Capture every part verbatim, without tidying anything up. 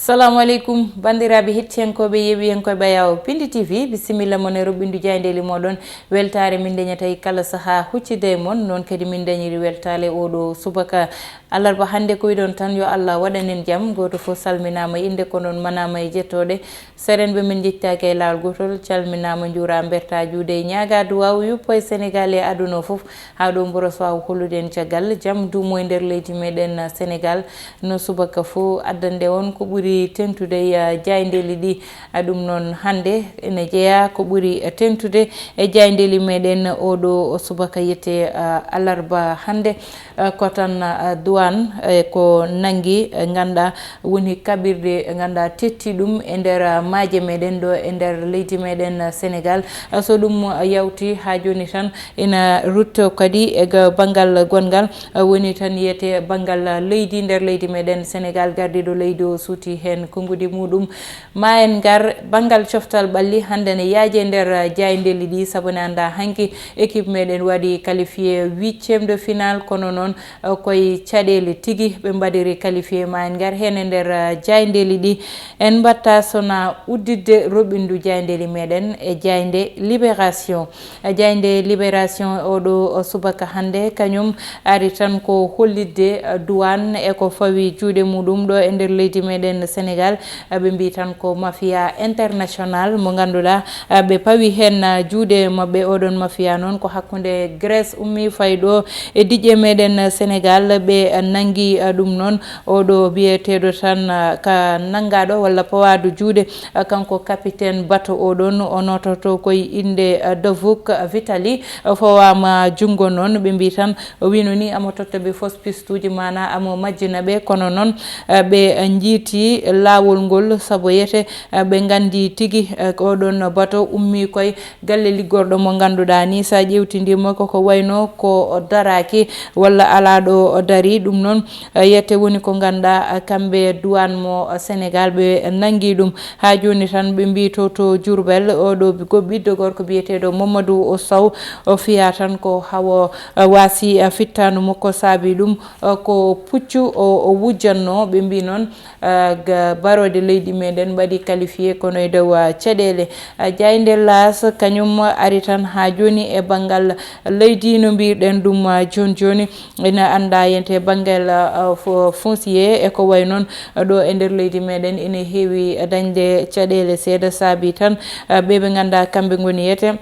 Salamu aleykum, banndiraaɓe hettiyankooɓe, yeeɓiyankooɓe Ɓayaawo Pindi T V, bisimilla mon e roɓɓindu jaayndeeli mooɗon. Weltaare min ndeñata e kala sahaa huccide e mon, noon kadi min ndeñiri weltaare oo ɗoo subaka alarba hannde. Ko wiɗon tan, yo Allah waɗan en jam. Gooto fof salminaama innde, ko noon manaama e jettooɗe. Serenɓe men njettaaki e laawol gootol, calminaama, njuuraa, mbertaa juuɗe, ñaagaa duwaaw, yuppo e Senegaal e aduna o fof, haa ɗo mboros waawa hollude en caggal jam duumo e nder leydi meɗen Senegaal. No subaka fof addande on ko ɓuri tentude e, ah, jaayndeeli ɗi. Ah, ɗum noon hannde ene jeyaa ko ɓuri tentude e jaayndeeli meɗen oo ɗoo subaka yette, ah, alarba hannde. Eh, ko tan, eh, duwaan, eh, ko nanngi, eh, ngannduɗaa woni kaɓirɗe, ngannduɗaa tetti ɗum e nder, eh, maaje meɗen ɗo e nder leydi meɗen, eh, Senegaal. Eh, so ɗum, eh, yawti haa jooni tan ina rutto kadi e ga-, banngal gonngal, eh, woni tan yiyete banngal, eh, leydi nder leydi meɗen Senegaal, gardiiɗo leydi o suuti heen konnguɗi muɗum. Ma en ngar banngal coftal ɓalli hannde ne yaaje nder, eh, jaayndeeli ɗi, sabu ne annda hanki équipe meɗen waɗi qualifié huitième de finale, kono noon, eh, koye caɗeele tigi ɓe mbaɗiri qualifié. Ma en ngar heen e nder, eh, jaayndeeli ɗi. En mbatta sona udditde roɓɓindu jaayndeeli meɗen e jaaynde Libération. Jaaynde Libération oo ɗoo subaka hannde, kañum ari tan ko hollitde, eh, duwaan e ko fawi juuɗe muɗum ɗo e nder leydi meɗen Senegaal. Eh, ɓe mbii tan ko mafia international mo ngannduɗaa, eh, ɓe pawi heen, eh, juuɗe maɓɓe. Oɗon mafia noon ko hakkunde Grèce ummi fay ɗo e diƴƴe meɗen Senegaal. Ɓe, eh, nanngi, eh, ɗum noon. Oɗo biyeteeɗo tan, eh, ka nanngaɗo walla pawaɗo juuɗe, eh, kanko capitaine bato oɗon, o nototo koye innde, eh, Dovuk Vitali, eh, fowama junngo noon. Ɓe mbii tan, o wino ni amo totta ɓe fof pistuuji, maanaa amo majjina ɓe, kono noon, eh, ɓe njiiti laawol ngol, sabu yete, eh, ɓe nganndi tigi, eh, ko oɗon bato ummi koye galle liggorɗo mo ngannduɗaa ni, so a ƴeewtindii mo, koko wayno ko daraaki walla alaa ɗo dari. Ɗum noon, eh, yette woni ko ngannduɗaa, eh, kamɓe duwaan mo, eh, Senegaal, ɓe nanngi ɗum. Haa jooni tan ɓe mbii to, to Diourbel, oɗo bi-, go-, ɓiɗɗo gorko biyeteeɗo Mamadou Sow, o fiya tan ko hawo, eh, waasi, eh, fittaandu makko saabi ɗum, eh, ko puccu o, o wujjatno. Ɓe mbii noon, eh, ga-, barooɗe leydi meɗen mbaɗi qualifié kono e dow, eh, caɗeele. Eh, jaaynde Laas kañum ari tan haa jooni e banngal leydi no mbirɗen ɗum, eh, jooni jooni. Ina annda yente banngal, eh, fo-, foncier e ko way noon, eh, ɗo e nder leydi meɗen ina heewi dañde caɗeele seeɗa saabi tan, eh, ɓe ɓe ngannduɗaa kamɓe ngoni yete.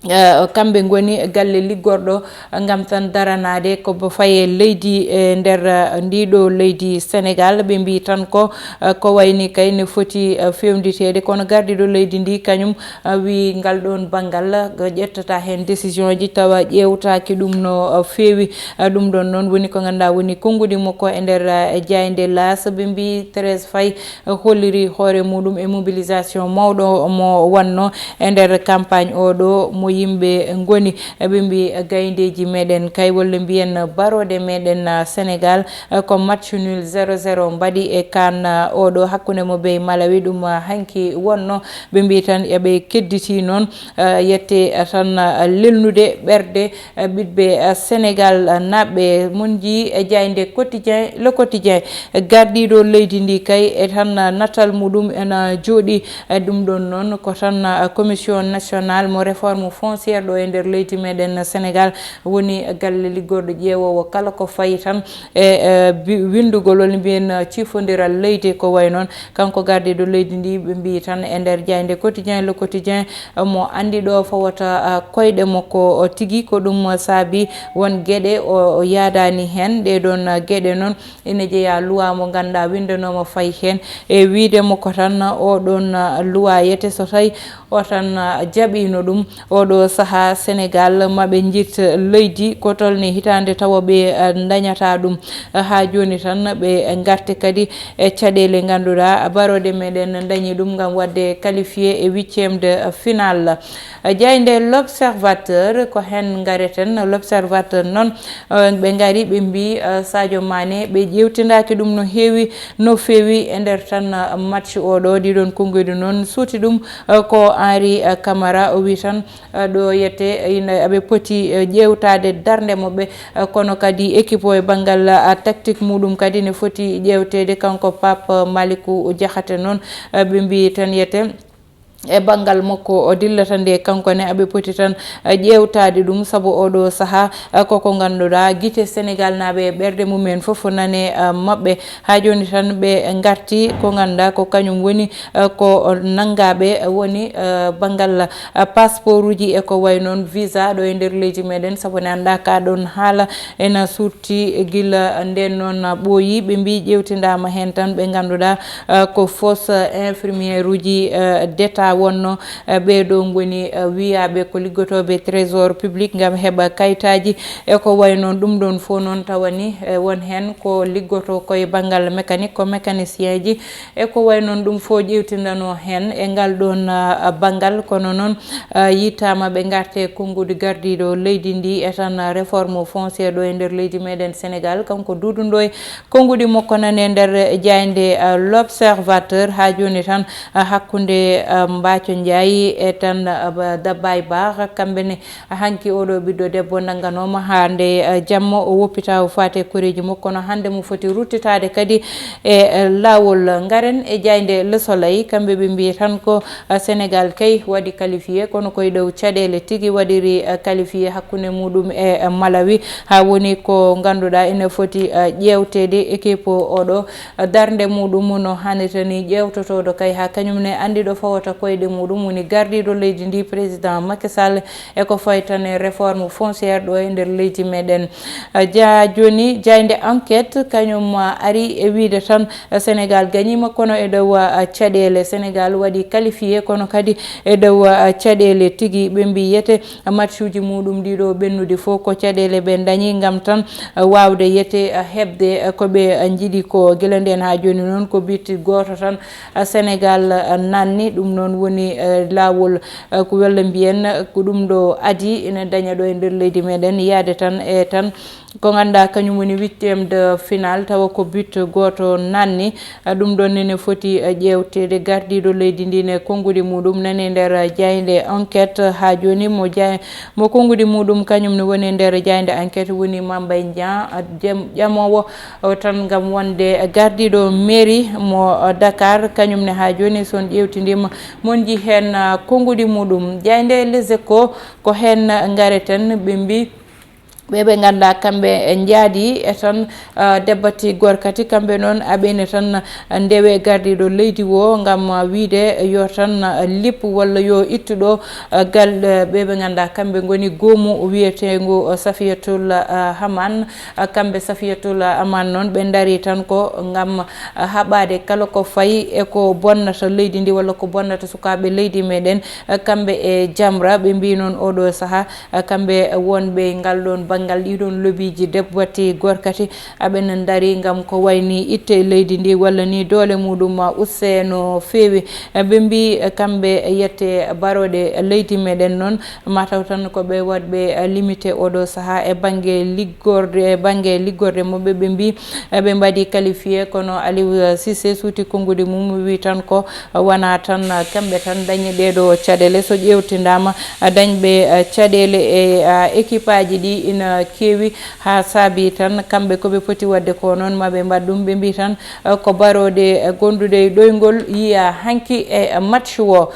Eh, kamɓe ngoni galle liggorɗo ngam tan daranaade ko bo faye leydi e nder, eh, ndiɗo leydi Senegaal. Ɓe mbii tan ko, eh, ko wayni kay ne foti, eh, fewnditeede, kono gardiiɗo leydi ndi kañum, eh, wii ngal ɗoon banngal, eh, ƴettata heen décision ji tawa ƴeewtaaki ɗum no, eh, feewi. Eh, ɗum ɗoon noon woni ko ngannduɗaa woni konnguɗi makko e nder, eh, jaaynde Laas. Ɓe mbii Thérèse Faye holliri hoore muɗum e mobilisation mawɗo mo wanno e nder campagne oɗo mo yimɓe ngoni. Ɓe mbi gayndeeji meɗen kay, walla mbiyen barooɗe meɗen, ah, Senegaal, ah, ko match nul zéro zéro mbaɗi e CAN, ah, oɗo hakkunde mo bey Malawi. Ɗum, ah, hanki wonno. Ɓe mbi tan eɓe kedditi noon, ah, yette, ah, tan, ah, lelnude ɓerɗe eh, ɓiɓɓe, eh, Senegaal, eh, naɓɓe. Mon njii e jaaynde Quotidien, Le Quotidien, eh, gardiiɗo leydi ndi kay e tan, eh, natal muɗum ena jooɗi. Eh, ɗum ɗoon noon ko tan, eh, Commission Nationale mo Réforme Foncière ɗo e nder leydi meɗen Senegaal woni galle liggorɗo ƴeewoowo kala ko fayi tan e, eh, bi-, winndugol walla mbiyen, eh, ciifondiral leydi ko way noon. Kanko gardiiɗo leydi ndi, ɓe mbii tan e nder jaaynde Quotidien, Le Quotidien, mo anndi ɗo fawata, ah, koyɗe makko, o tigi ko ɗum saabi won geɗe o, o yaadaani heen. Ɗee ɗoon, ah, geɗe noon ina jeyaa luwa mo ngannduɗaa winndanooma fayi heen. E wiyde makko tan, oo ɗoon, ah, luwa yete so tawi o tan, ah, jaɓiino ɗum. Oɗo sahaa Senegaal maɓe njiit leydi ko tolni hitaande tawa ɓe, ah, ndañata ɗum. Haa jooni tan ɓe ngarte kadi e caɗeele ngannduɗaa barooɗe meɗen ndañi ɗum ngam waɗde qualifié e huitième de finale. Jaaynde L'Observateur ko heen ngareten. L'Observateur noon, eh, ɓe ngari ɓe mbii, eh, Sadio Mané ɓe ƴeewtindaaki ɗum no heewi, no feewi e nder tan, eh, match oɗo. Ɗiɗon konnguɗi noon suuti ɗum, eh, ko Henri, eh, Camara, o wi tan, eh, ɗo yete, eh, ina, aɓe poti, eh, ƴeewtaade darnde maɓɓe, eh, kono kadi équipe o e banngal, eh, tactique muɗum kadi ne foti ƴeewteede. Kanko Pape Malick Diakhaté noon, eh, ɓe mbi tan yete e banngal makko o dillata nde kanko ne aɓe poti tan, eh, ƴeewtaade ɗum, sabu oɗo sahaa, eh, koko ngannduɗaa gite Senegal naaɓe e ɓerɗe mumen fof nane, eh, maɓɓe. Haa jooni tan ɓe ngarti ko ngannduɗaa ko kañum woni, eh, ko nanngaaɓe, eh, woni, eh, banngal, eh, passeport uji e ko wayi noon visa ɗo e nder leydi meɗen, sabu ne anndaa ka ɗoon haala ena suuti gila ndeen noon ɓooyi. Ɓe mbi ƴeewtindaama heen tan ɓe ngannduɗaa, eh, ko fausse infirmière uji, eh, d'État wonno, eh, ɓee ɗo ngoni, eh, wiyaaɓe ko liggotooɓe trésor public ngam heɓa kayitaaji e ko wayi noon. Ɗum ɗoon fof noon tawa ni, eh, won heen ko liggotoo koye banngal mécanique, ko mécanicien ji e ko wayi noon. Ɗum fof ƴeewtindanoo heen e ngal ɗoon, ah, banngal. Kono noon, ah, yittaama ɓe ngarte konnguɗi gardiiɗo leydi ndi e tan réforme foncière ɗo e nder leydi meɗen Sénégal. Kanko Doudou Ndoye, konnguɗi makko nane e nder jaaynde, ah, L'Observateur. Haa jooni tan, ah, hakkunde, ah, Mbathio Ndiaye e tan, ah, ba-, Dabaye Ba, kamɓe ne hanki oɗo ɓiɗɗo debbo nannganooma haa nde, eh, jamma o woppita o faati e koreeji makko, kono hannde mo foti ruttitaade kadi e, eh, laawol. Ngaren e jaaynde Le Soleil, kamɓe ɓe mbiyi tan ko, eh, Senegal kay waɗi qualifié, kono koye dow caɗeele tigi waɗiri, eh, qualifié hakkunde muɗum e, eh, Malawi, haa woni ko ngannduɗaa ene foti, eh, ƴeewteede équipe oɗo, eh, darnde muɗum no hannirta ni ƴeewtotooɗo kay haa kañum ne anndi ɗo fawata koyɗe muɗum woni gardiiɗo leydi ndi, président Macky Sall, e ko fayti e réforme foncière ɗo e nder leydi meɗen. Ah, ja-, jooni jaaynde Enquête kañum, ah, ari e wiyde tan, ah, Senegal gañiima kono e dow, ah, caɗeele. Senegal waɗi qualifié kono kadi e dow, ah, caɗeele tigi. Ɓe mbi yete match uji muɗum ɗiɗo ɓennude fof ko caɗeele ɓe dañi ngam tan, ah, waawde yete, ah, heɓde, ah, ko ɓe, ah, njiɗi ko. Gila ndeen haa jooni noon ko but gooto tan, ah, Senegal, ah, nanni. Ɗum noon woni, ah, laawol, ah, ko wella mbiyen, ah, ko ɗum ɗo adii ina daña ɗo e nder leydi meɗen, yahde tan e tan ko ngannduɗaa kañum woni huitième de finale, tawa ko but gooto nanni. Ah, ɗum ɗoon ne ne foti, ah, ƴeewteede. Gardiiɗo leydi ndi ne konnguɗi muɗum nani e nder, ah, jaaynde Enquête haa jooni. Mo jaay-, mo konnguɗi muɗum kañum ne woni e nder jaaynde Enquête woni Mame Mbaye Niang, ah, jem-, ƴamoowo o tan ngam wonde gardiiɗo mairie mo, ah, Dakar. Kañum ne haa jooni so on ƴeewtindiima mon nji heen, ah, konnguɗi muɗum. Jaaynde Les Échos ko heen ngareten, ɓe mbi ɓe ɓe ngannduɗaa kamɓe njaadi e tan, ah, debbati gorkati, kamɓe noon aɓene tan ndewe gardiiɗo leydi wo ngam, ah, wiyde yo tan, ah, lip walla yo ittu ɗo, ah, gal, eh, ɓe ɓe ngannduɗaa kamɓe ngoni goomu wiyeteengu, ah, Safiyatul, ah, Haman. Ah, kamɓe Safiyatul, ah, Haman noon ɓe ndarii tan ko ngam, ah, haɓaade kala ko fayi e ko bonnata leydi ndi walla ko bonnata sukaaɓe leydi meɗen, ah, kamɓe e Jamra. Ɓe mbi noon oɗo sahaa, ah, kamɓe wonɓe e ngal ɗoon banngal, ɗii ɗoon lobiiji debbati gorkati aɓe na ndarii ngam ko wayi ni itte e leydi ndi walla ni doole muɗum, ah, usse no feewi. Ah, ɓe mbi, ah, kamɓe yette barooɗe leydi meɗen noon, mataw tan ko ɓe waɗɓe, ah, limité oɗo sahaa e bannge liggorde, e bannge liggorde maɓɓe. Ɓe mbi, ah, ɓe mbaɗi qualifié, kono Aliou, ah, Cissé suuti konnguɗi mum, wi tan ko wona tan, ah, kamɓe tan dañi ɗee ɗo caɗeele. So ƴeewtindaama, ah, dañɓe, ah, caɗeele e, ah, équipe aji ɗi ina keewi, haa saabi tan kamɓe ko ɓe poti waɗde ko noon ma ɓe mbaɗ ɗum. Ɓe mbi tan, ah, ko barooɗe, ah, gonduɗe e ɗoyngol yiya hanki e, ah, match o.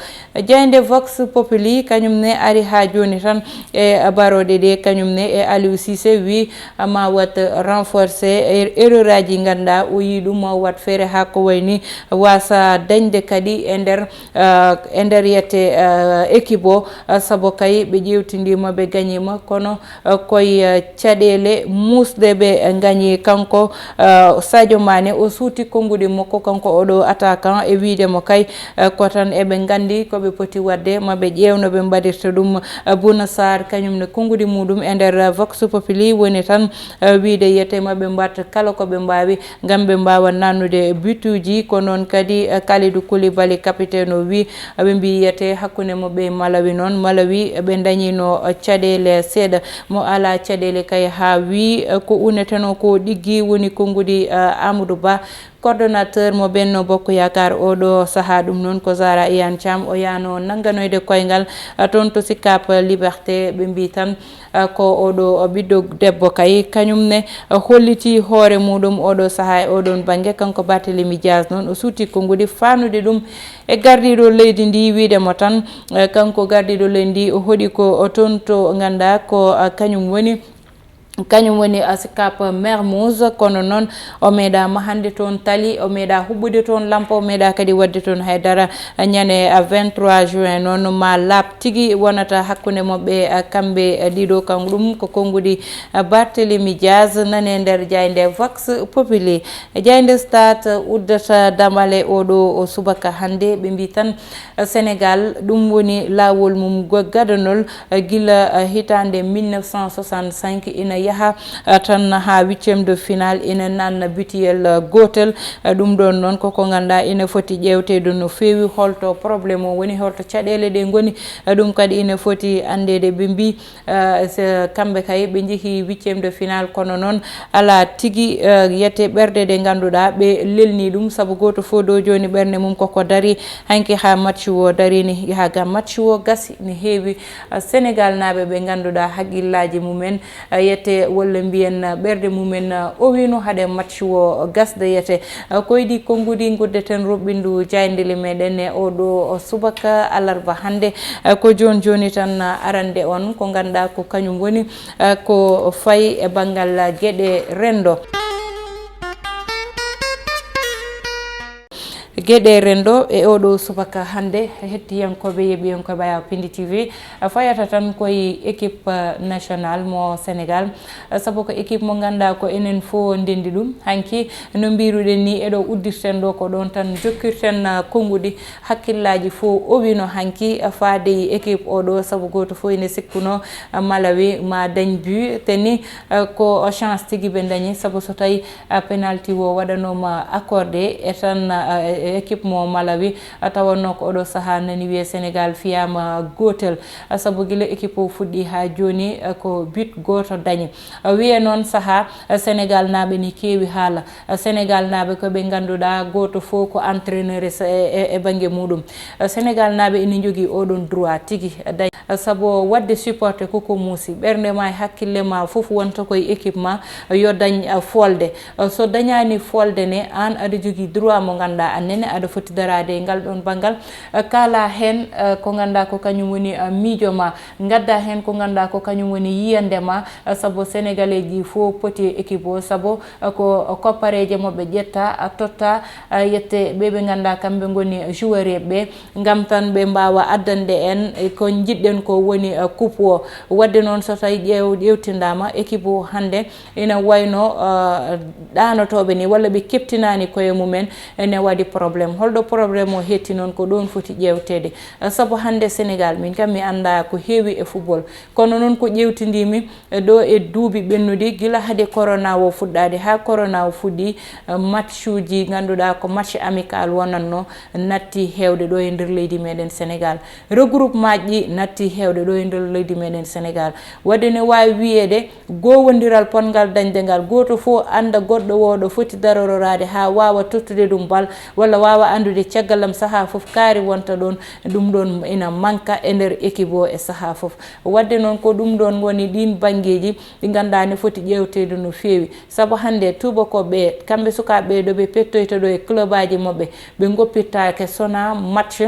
Jaaynde Vox Populi kañum ne ari haa jooni tan e barooɗe ɗe, kañum ne e Aliou Cissé wi ma wat renforcé e erreur aji ngannduɗaa o yii ɗum, ma wat feere haa ko wayni waasa dañde kadi e nder, ah, e nder yette, ah, équipe o, ah, sabu kay ɓe ƴeewtindiima ɓe gañiima, kono, ah, koye, ah, caɗeele muusɗe ɓe gañi. Kanko, ah, Sadio Mané o suuti konnguɗi makko, kanko oɗo attaquant, e wiyde mo kay, ah, ko tan eɓe nganndi ko ɓe poti waɗde, ma ɓe ƴeew no ɓe mbaɗirta ɗum. Ah, Bouna Sarr kañum ne konnguɗi muɗum e nder, ah, Vox Populi woni tan, ah, wiyde yete ma ɓe mbaɗ kala ko ɓe mbaawi ngam ɓe mbaawa nannude bituuji. Ko noon kadi, eh, Kalidou Koulibaly, capitaine o, wi, eh, ɓe mbi yiyete hakkunde maɓɓe e Malawi noon. Malawi, eh, ɓe dañino, eh, caɗeele seeɗa. Mo alaa caɗeele kay haa wi, eh, ko unetenoo ko ɗiggi woni konnguɗi, eh, Amadou Ba. Coordonnateur mo Benno Bokk Yaakaar oɗo sahaa ɗum noon ko Zahra Iyane Thiam, o yaano nannganoyde koyngal, ah, toon to Sicap Liberté. Ɓe mbii tan, ah, ko oɗo ɓiɗɗo debbo kay, kañum ne, ah, hollitii hoore muuɗum oɗo sahaa e oɗoon bannge. Kanko Barthélémy Dias noon, o suuti konguɗi faanude ɗum e gardiiɗo leydi ndi, wiyde mo tan, ah, kanko gardiiɗo leydi ndi, o hoɗi ko toon to nganndaa ko, ah, kañum woni, kañum woni, ah, Sicap Mermoz, kono noon o meeɗa mahande toon tali, o meeɗa huɓɓude toon lampa, o meeɗa kadi waɗde toon haydara. Ñande, ah, vingt-trois juin noon ma laaɓ tigi wonata hakkunde maɓɓe, ah, kamɓe, ah, ɗiɗo. Kanko ɗum ko konguɗi, ah, Barthélémy Dias nane nder jaaynde Vox Populi. Jaaynde Stade uddata damal e oɗo o subaka hannde. Ɓe mbii tan, Senegal, ɗum woni laawol mum go-, gadanol, eh, gila, eh, hitaande mille neuf cent soixante-cinq, ina yaha, eh, tan haa huitième de finale, ina nanna bitiyel, eh, gootel. Eh, ɗum ɗoon noon koko ngannduɗaa ina foti ƴeewteede no feewi, holto problème o woni, holto caɗeele ɗe ngoni. Eh, ɗum kadi ina foti anndeede. Ɓe mbii, eh, se-, kamɓe kay ɓe njehi huitième de finale, kono noon alaa tigi, eh, yete ɓerɗe ɗe ngannduɗaa ɓe lelni ɗum, sabu gooto fof ɗo jooni ɓernde mum koko dari, hanki haa match o dari ni, haa ga match o gasi, ne heewi, eh, Senegal naaɓe ɓe ngannduɗaa haqqillaaji mumen, eh, yete walla mbiyen, eh, ɓerɗe mumen, eh, o wino haɗe match o gasde yete. Eh, ko e ɗi konnguɗi nguddeten ruɓɓindu jaayndeele meɗen e oɗo subaka alarba hannde. Eh, ko jooni jooni tan, eh, arande on ko ngannduɗaa ko kañum woni, eh, ko fayi e banngal geɗe renndo. Geɗe renndo e oɗo subaka hannde, hettiyankooɓe, yeɓiyankooɓe Ayaw Pindi T V, a fayata tan koye équipe, eh, nationale mo Sénégal, eh, sabu ko équipe mo ngannduɗaa ko enen fof ndenndi ɗum. Hanki, no mbiruɗen ni, eɗo uddirten ɗo, ko ɗon tan jokkirten, eh, konnguɗi, hakkillaaji fof o wino hanki, eh, faade e équipe oɗo, sabu gooto fof ene sikkuno, eh, Malawi ma dañ but, te ni, eh, ko chance tigi ɓe dañi, sabu so tawi, eh, penalty o waɗanooma accordé e tan, eh, e équipe mo Malawi, eh, tawanno ko oɗo sahaa nani wiye Sénégal fiyama gootel, eh, sabu gila équipe o fuɗɗi haa jooni, eh, ko but gooto dañi. Eh, wiye noon sahaa, eh, Sénégal naaɓe ni keewi haala. Eh, Sénégal naaɓe ko ɓe ngannduɗaa gooto fof ko entraîneur e sa-, e, e, e bannge muɗum. Eh, Sénégal naaɓe ene njogii oɗon droit tigi, eh, dañ-, eh, sabu waɗde supporté koko muusi. Ɓernde ma e hakkille ma fof wonta koye équipe ma, eh, yo dañ, eh, folde. Eh, so dañaani folde ne, aan aɗa jogii droit mo ngannduɗaa aan nene aɗa foti daraade e ngal ɗon banngal. Eh, kaala heen, eh, ko ngannduɗaa ko kañum woni, eh, miijo ma. Ngadda heen ko ngannduɗaa ko kañum woni yiyannde ma, eh, sabu Sénégalais ji fof poti e équipe o, sabu, eh, ko koppareeje maɓɓe ƴetta, eh, totta, eh, yette ɓe ɓe ngannduɗaa kamɓe ngoni joueur ɓe, ngam tan ɓe mbaawa addande en, eh, ko njiɗɗen ko woni, eh, coupe o. Waɗde noon so tawi ƴeew-, ƴeewtindaama équipe o hannde, ina wayno, eh, ɗaanotooɓe ni, walla ɓe keɓtinaani koye mumen, ene waɗi problème. Holɗo problème o hetti noon, ko ɗoon foti ƴeewteede. Eh, sabu hannde Sénégal, min kam mi anndaa ko heewi e football. Kono noon ko ƴeewtindiimi, eh, ɗo e duuɓi ɓennuɗi, gila hade corona o fuɗɗaade haa corona o fuɗɗi, eh, matchuuji ngannduɗaa ko match amical wonatno, natti heewde ɗo e nder leydi meɗen Sénégal. Regroupement ji natti heewde ɗo e nder leydi meɗen Sénégal. Waɗde ne waawi wiyeede, gowondiral potngal dañde ngal, gooto fof annda goɗɗo o ɗo foti darororaade haa waawa tottude ɗum bal, walla waawa anndude caggal am sahaa fof kaari wonta ɗoon, ɗum ɗoon ina manka e nder équipe o e sahaa fof. Waɗde noon ko ɗum ɗoon woni ɗiin banngeeji ɗi ngannduɗaa ne foti ƴeewteede no feewi. Sabu hannde tuubakooɓe ɓe, kamɓe sukaaɓe ɓe ɗo ɓe pettoyta ɗo e clubaaji maɓɓe, ɓe ngoppittaake sona match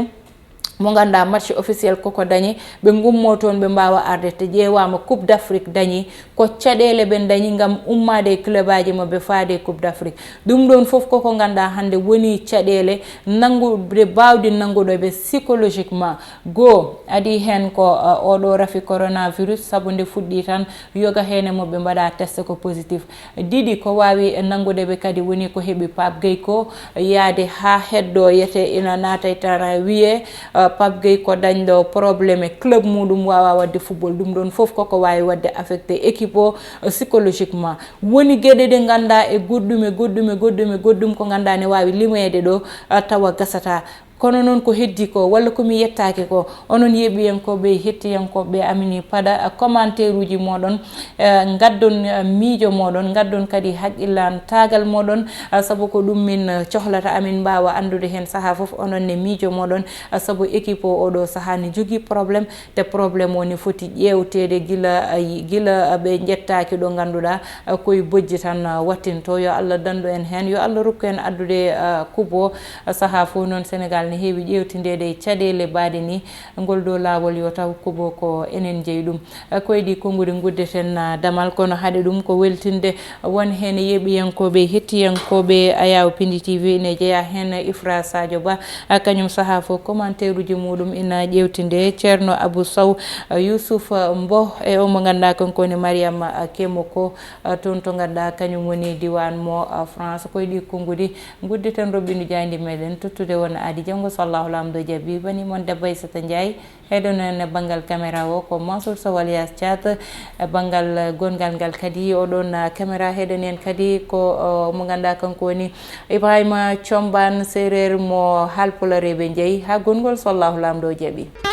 mo ngannduɗaa match officiel koko dañi, ɓe ngummoo toon ɓe mbaawa arde, te ƴeewaama Coupe d'Afrique dañi, ko caɗeele ɓe dañi ngam ummaade e clubaaji maɓɓe faade e Coupe d'Afrique. Ɗum ɗoon fof koko ngannduɗaa hannde woni caɗeele nanngude, baawɗe nanngude ɓe psychologiquement. Goo, adii heen ko, uh, oɗo rafi coronavirus, sabu nde fuɗɗii tan, yoga heen e maɓɓe mbaɗa test ko positif. Ɗiɗi, ko waawi nanngude ɓe kadi woni ko heɓi Pape Gueye ko, yahde haa heddo yete ina naata e terrain, wiyee, uh, Pape Gueye ko dañɗo problème e club muɗum, waawaa waɗde football. Ɗum ɗoon fof koko waawi waɗde affecté équipe o, uh, psychologiquement. Woni geɗe ɗe ngannduɗaa e goɗɗum e goɗɗum e goɗɗum e goɗɗum ko ngannduɗaa ne waawi limeede ɗo, uh, tawa gasataa. Kono noon ko heddi ko, walla ko mi yettaaki ko, onon yeeɓiyankooɓe, hettiyankooɓe amin, paɗa commentaire uji mooɗon, eh, ngaddon, eh, miijo mooɗon, ngaddon kadi haqqillantaagal mooɗon, eh, sabu ko ɗum min, eh, cohlata, amin mbaawa anndude heen sahaa fof, onon ne miijo mooɗon, eh, sabu équipe o oɗo sahaa ne jogii problème, te problème o ne foti ƴeewteede gila, eh, gila, eh, ɓe njettaaki ɗo ngannduɗaa, eh, koye bojji tan, eh, wattinto. Yo Allah danndu en heen, yo Allah rokku en addude, eh, kubo, eh, sahaa fof noon Sénégal ne heewi ƴeewtindeede e caɗeele mbaɗe ni, ngol ɗo laawol yo taw kubo ko enen jeyi ɗum. Eh, ko e ɗi konnguɗi nguddeten, ah, damal, kono haɗe ɗum ko weltinde won heen yeeɓiyankooɓe, hettiyankooɓe Ayaw Pindi T V, ene jeyaa heen Ifra Sadio Ba, ah, kañum sahaa fof commentaire uji muɗum ina ƴeewtinde. Ceerno Abou Sow, ah, Youssouf, ah, Mboh, e o mo ngannduɗaa kanko woni Mariama, ah, Kemoko, ah, toon to ngannduɗaa kañum woni diiwaan mo, ah, France. Ko e ɗi konnguɗi nguddeten roɓɓindu jaaynde meɗen tottude won aadi janngo so Allahu Laamɗo jaɓi. Bani mon Debbo Aissata Ndiaye, heɗon en banngal caméra o ko Mansour Sow alias Thiat, banngal gonngal ngal kadi oɗon caméra heɗon en kadi ko, o, mo ngannduɗaa kanko woni Ibrahima Thiombane, Seereer mo Haalpulareeɓe njeyi. Haa gonngol so Allahu Laamɗo jaɓi.